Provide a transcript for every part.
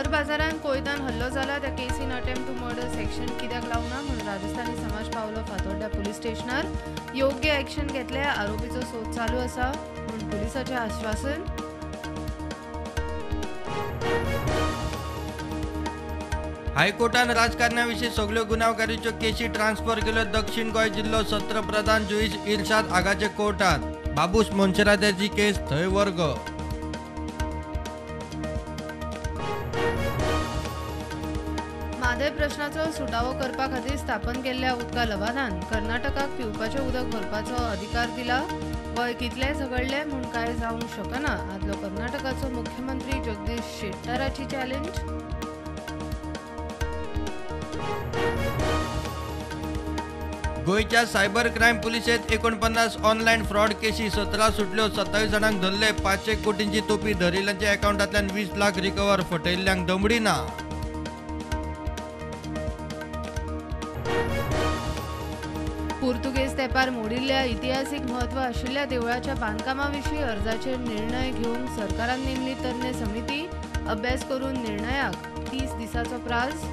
खर बाजारांत कोयतान हल्लो जाला त्या केसीन अटेम्प्ट टू मर्डर सेक्शन कित्याक लावना म्हूण राजस्थानी समाज पावलो फातोड्ड्या पुलीस स्टेशनार. योग्य एक्शन घेतले, आरोपीचो सोद चालू आसा म्हूण पुलिसाचें आश्वासन. हायकोर्टान राजकारण्या विशीं सगल्यो गुन्यांवकारीच्यो केशी ट्रान्सफर केल्यो दक्षिण गोंय जिल्लो सत्र प्रधान जुईज इर्शाद आगाचे कोर्टात. बाबूश मोन्सेराताची केस थंय वर्ग. म्हादय प्रश्नाचो सुटावो करपा खातीर स्थापन केल्ल्या उदका लवादान कर्नाटकाक पिवपाचें उदक भरपाचो अधिकार दिला. गोंय कितलें झगडलें म्हूण कांय जावंक शकना, आदलो कर्नाटकाचो मुख्यमंत्री जगदीश शेट्टाराची चॅलेंज. गोंयच्या सायबर क्रायम पुलिसेत 49 ऑनलायन फ्रॉड केशी, 17 सुटल्यो, 27 जाणांक धरले. 5 कोटींची तोपी धरिल्ल्यांच्या अकाउंटांतल्यान 20 लाख रिकवर, फटयिल्ल्यांक दमडी ना. पुर्तुगेज तेंपार मोडिल्ल्या इतिहासीक म्हत्व आशिल्ल्या देवळाच्या बांदकामा विशीं अर्जाचेर निर्णय घेवंक सरकारान नेमली तज्ञ समिती. अभ्यास करून निर्णयाक 30 दिसांचो प्रास.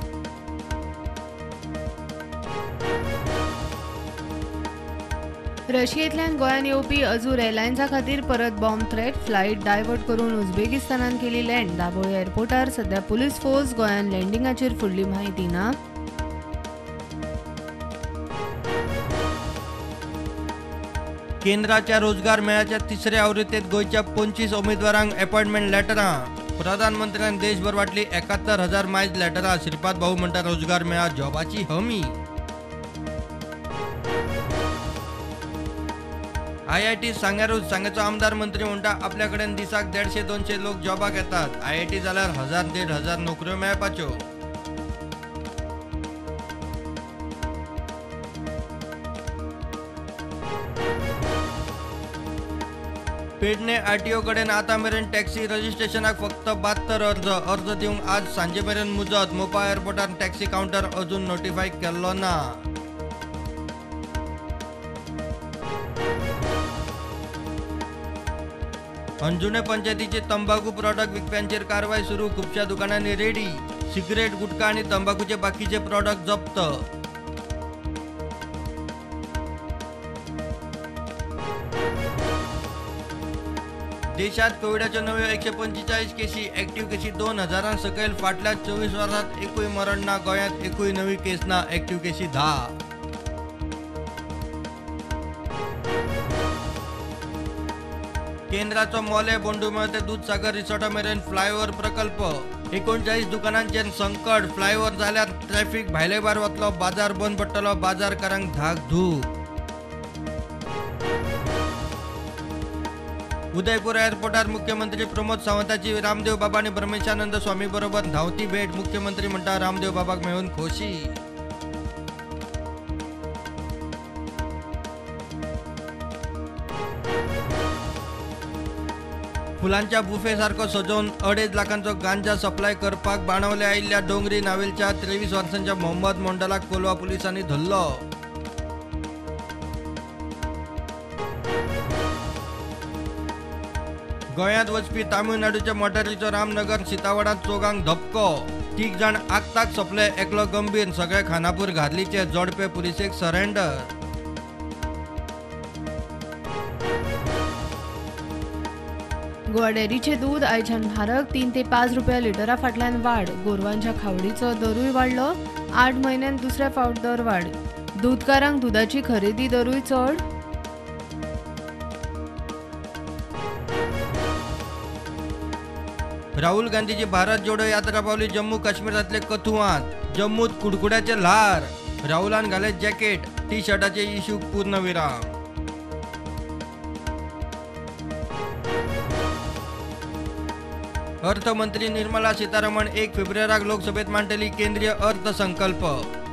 रशियेंतल्यान गोंयांत येवपी अजूर एअरलायन्सा खातीर परत बॉम्ब थ्रेट. फ्लायट डायव्हर्ट करून उझबेकिस्तानान केली लँड. दाबोळी एअरपोर्टार सध्या पुलीस फोर्स. गोंयांत लँडिंगाचेर फुडली म्हायती ना. केंद्राच्या रोजगार मेळाच्या तिसऱ्या आवृत्तीत गोंयच्या 25 उमेदवारांक अपॉइंटमेंट लेटरां. प्रधानमंत्र्यान देशभर वांटली 71,000 मायज लेटरां. श्रीपाद भाऊ म्हणटा रोजगार मेळा जॉबाची हमी. आयआयटी सांग्यारूच सांगेचो आमदार मंत्री म्हणटा आपल्या कडेन दिसाक 150-200 लोक जॉबाक येतात. आयआयटी जाल्यार 1,000-1,500 नोकऱ्यो मेळपाच्यो. पेडणे आरटीओ कडेन आतां मेरेन टॅक्सी रजिस्ट्रेशनाक फक्त 72 अर्ज. अर्ज दिवंक आज सांजे मेरेन मुजत. मोपा एअरपोर्टार टॅक्सी कावंटर अजून नोटिफाय केल्लो ना. अंजुणे पंचायतीचे तंबाखू प्रॉडक्ट विकप्यांचेर कारवाय सुरू. खुबश्या दुकानांनी रेडी. सिगरेट, गुटखा आनी तंबाखूचे बाकीचे प्रॉडक्ट जप्त. देशात कोविडाच्यो नव्यो 145 केशी, ऍक्टिव्ह केशी 2,000 सकयल. फाटल्या 24 वरांत एकूय मरण ना. गोंयांत एकूय नवी केस ना. ऍक्टिव्ह केशी 10. केंद्राचो मोले बोंडुमेळ ते दूधसागर रिसॉर्टा मेरेन फ्लायओव्हर प्रकल्प. 39 दुकानांचेर संकट. फ्लायओव्हर जाल्यार ट्रॅफिक भायले भायर वतलो, बाजार बंद पडटलो, बाजारकारांक धाकधूक. उदयपूर एअरपोर्टार मुख्यमंत्री प्रमोद सावंताची रामदेव बाबा आनी ब्रह्मेशानंद स्वामी बरोबर धांवती भेट. मुख्यमंत्री म्हणटा रामदेव बाबाक मेळून खोशी. फुलांच्या बुफे सारको सजोवन 2.5 लाखांचो गांजा सप्लाय करपाक बाणावले आयिल्ल्या डोंगरी नावेलच्या 23 वर्सांच्या मोहम्मद मोंडलाक कोलवा पुलिसांनी धरलो. गोंयांत वचपी तामिळनाडूच्या मोटारीचो रामनगर सीतावडांत चोगांक धपको. 3 जाण आगताक सोंपले, एकलो गंभीर. सगळे खानापूर घारलीचे. जोडपे पुलिसेक सरेंडर. गोवा डेअरीचें दूद आयच्यान म्हारग. 3 ते 5 रुपया लिटरा फाटल्यान वाड. गोरवांच्या खावडीचो दरूय वाडलो. 8 म्हयन्यांत दुसऱ्या फावट दर वाड. दूदकारांक दुदाची खरेदी दरूय चड. राहुल गांधीची भारत जोडो यात्रा पावली जम्मू काश्मीरांतले कथुआंत. जम्मूत कुडकुड्याचे ल्हार. राहुलान घाले जॅकेट. टी शर्टाचे इश्यूक पूर्णविराम. अर्थमंत्री निर्मला सीतारमण 1 फेब्रुवारीक लोकसभेत मांडटली केंद्रीय अर्थसंकल्प.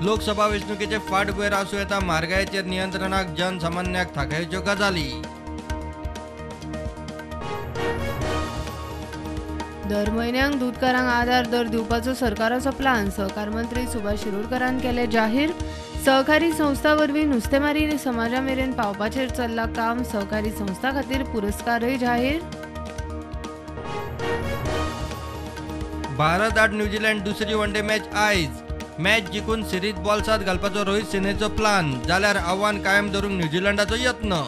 लोकसभा वेंचणुकेचे फाटभुंयेर आसूं येता म्हारगायेचेर नियंत्रणाक जनसामान्याक थाकायच्यो गजाली. दर म्हयन्याक दूदकारांक आधार दर दिवपाचो सरकाराचो प्लान. सहकार मंत्री सुभाष शिरोडकरान केले जाहीर. सहकारी संस्था वरवीं नुस्तेमारी समाजा मेरेन पावपाचेर चल्लां काम. सहकारी संस्था खातीर पुरस्कारय जाहीर. भारत आड न्यूझीलंड दुसरी वन डे मॅच आयज. मॅच जिखून सिरीज बॉल्सात घालपाचो रोहित सेनेचो प्लान, जाल्यार आव्हान कायम दवरूंक न्यूझीलंडाचो यत्न.